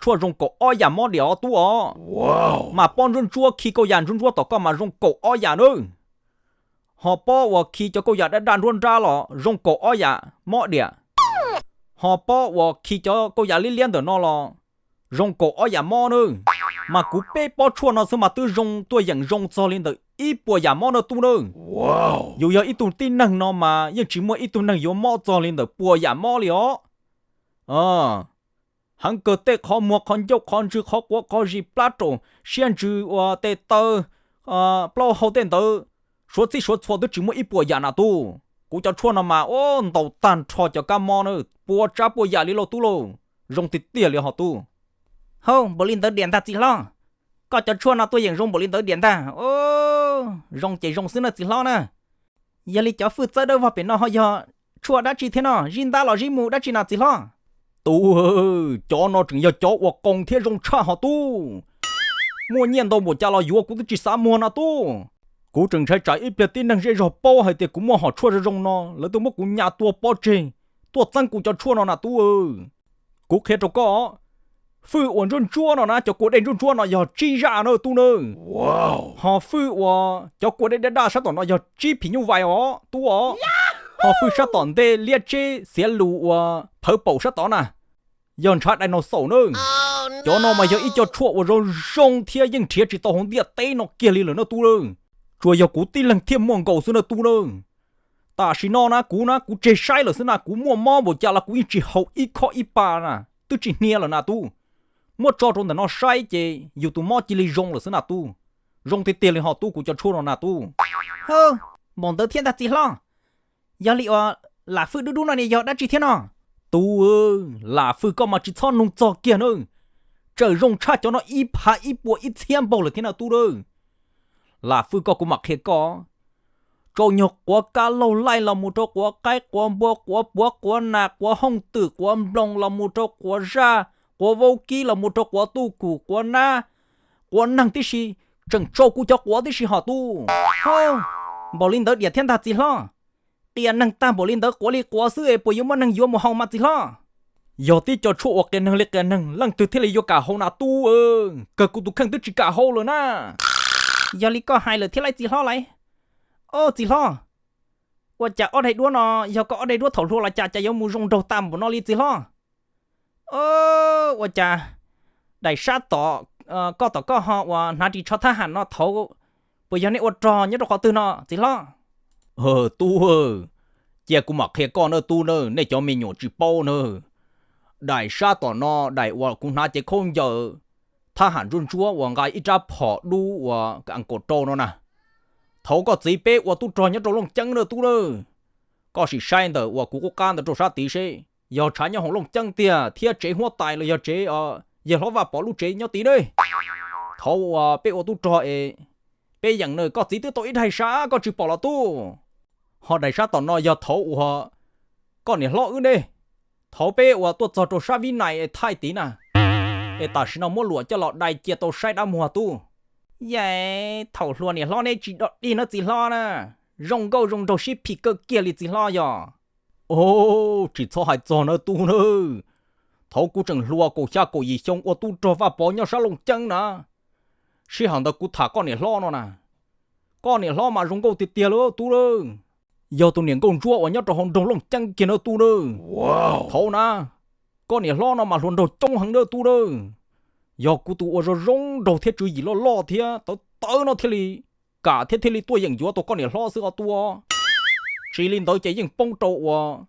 tshuaj zoo kaum ob yam mob diam os tub os. Mas pob ntsuab ntsuab khi kauj yam ntsuab ntsuab tom koj mas zoo kaum ob yam nawb. Ho pob uas khi cov kauj yam daj daj nruab nrab los zoo kaum ob yam mob diam. Ho pob uas khi cov kauj yam liab liab ntawm no los zoo kaum ob yam mob nawb. Mas kuv peb pob tshuaj no xwb mas twb zoo tuaj yeem zoo txog li ntawm ib puas yam mob nawb tub nawb. Yus yog ib tug tib neeg no mas yeej tsis muaj ib tug neeg yuav mob txog li ntawm puas yam mob li os. Heev kawg tej qhov muag qhov ncauj qhov ntswg qhov quav qhov zis plab raum siab ntsws uas tes taw plaub hau tej ntawd, suav txhij suav txhua twb tsis muaj ib puas yam na tub. Kuv cov tshuaj no mas ua ntaus tag nrho cov kab mob na, puas tsav puas yam li lauj tub lauj. Zoo tiag tiag li ho tub. Hauj, npaum li ntawd diam ntag txiv hlob. Koj cov tshuaj no tuaj yeem zoo npaum li ntawd diam ntag. Zoo ces zoo xwb na txiv hlob na. Yog li cov fwj txawb dawb vog pem no ho yog tshuaj dab tsi thiab no, zib ntab los zib mus dab tsi na txiv hlob? Tub, cov no tseem yog cov uas qoos thiab zoo tshaj ho tub. Muaj nyiaj ntau npaum cas los yuav kuv twb tsis xav muag na tub. Kuv tseem ntshai tsam ib pliag tib neeg zej zog paub hais tias kuv muaj hom tshuaj zoo zoo no lawv tuaj muab kuv nyas tua pov tseg, tuaj txeeb kuv cov tshuaj no na tub. Kuv qhia rau koj, fwj uas ntsuab ntsuab no na, cov kua dej ntsuab ntsuab no yog tsib zaj na tub na. Ho fwj uas cov kua dej daj daj sab tom no yog tsib phim nyuj vais os tub os. Ho fwj sab tom ntej liab tseb xiav lus uas phawv paum sab tod na, yog ntshav dinosaur na. Cov no mas yog ib co tshuaj uas zoo zoo thiab yeej nrhiav tsis tau hauv ntiaj teb no kiag li lawm na tub na. Tsuas yog kuv tib leeg thiaj muaj nkaus xwb na tub na. Tam sim no na kuv na kuv tseg saib lawm xwb na, kuv muaj mob npaum cas los kuv yeej tsis haus ib khob ib pa na, twb tsis hnia lawm na tub. Muab tso rau ntawm no saib ces yus tus mob cia li zoo lawm xwb na tub. Zoo tiag tiag li ho tub kuv cov tshuaj no na tub. Hauj, npaum ntawd thiab ntag txiv hlob. Yog li uas lam fwj dub dub no ne yog dab tsi thiab no? Tub, lam fwj koj mas tsis txhob nug txog kiag na. Tsawm zoo tshaj cov no ib phav ib puas ib txhiab npaug lawm thiab na tub na. Lam fwj koj kuv mam qhia koj. Tsaus nyuag quav kab laug laij los mus rau quav qaib quav npua quav puav quav nas quav hooj twm quav nploos los mus rau quav zaj quav vaub kib los mus rau quav tuj kum quav nab quav neeg tib si, tseem tsau kuv cov quav tib si ho tub. Npaum li ntawd diam thiab ntag txiv hlob. Qias neeg tag npaum li ntawd quav li quav xwb es puas yuav muaj neeg yuav mus haus mas txiv hlob? Yog tib co tshuaj uas qias neeg li qias neeg leej twg thiaj li yuav kam haus na tub. Kawg kuv tus kheej twb tsis kam haus lawm na. Yog li koj hais lawm thiab lauj txiv hlob lauj. Au txiv hlob, ua cas ob daim duab no, yog koj ob daim duab thaum hluas los cas cas yuav mus zoo nraug tas npaum no li txiv hlob? Ua cas daim sab tom koj tom koj ho uas hnav ris tsho thab ham no thaud, puas yog nej ua rog nyob rau qhov twg no txiv hlob? Tub, cia kuv mam qhia koj na tub na, nej cov me nyuam tsis paub na. Daim sab tom no daim uas kuv hnav cev khaub ncaws thab ham ntsuab ntsuab uas nqa ib rab phom dub uas kaum rau no na. Thaud koj txiv peb ua tub rog nyob rau Looj Ceeb na tub na. Koj sim saib ntawm uas kuv qub qab ntawd rau sab tid seb yog tshav nyob hoom Looj Ceeb tiag thiab tsev huab tais los yog tsev yawg hlob Vaj Pov lub tsev nyob tid ne. Thaud uas peb ua tub rog es peb yeem na koj txiv twb tau ib daim sab koj tsis pom los tub. Ho daim sab tom no yog thaud uas koj niam hlob wb ne. Thaud peb uas tuaj txog rau sab Vib Nais es thaij tid na, es tam sim no muab luam coj los dai cia tau saib dab muag tub. Yam, thaum hluas niam hlob neb tsis dog dig na txiv hlob na, zoo nkauj zoo nraug sib phim kawg kiag li txiv hlob yog. Tsis txhob hais txog na tub na. Thaud kuv tseem hluas kaum xya kaum yim xyoo ua tub rog Vaj Pov nyob sab Looj Ceeb na. Sij hawm ntawd kuv tham koj niam hlob no na. Koj niam hlob mas zoo nkauj tiag tiag li tub na. Yog tus niam nkauj ntsuab uas nyob rau hauv nroog Looj Ceeb kiag na tub na. Thaud na, koj niam hlob no mas hluas nraug coob heev na tub na. Yog kuv tus uas zoo zoo nraug thiab tswv yim loj loj thiab tawv tawv no thiaj li kam thiab thiaj li tuaj yeem yuav tau koj niam hlob xwb os tub. Tsis li ntawd ces yeej poob rau uas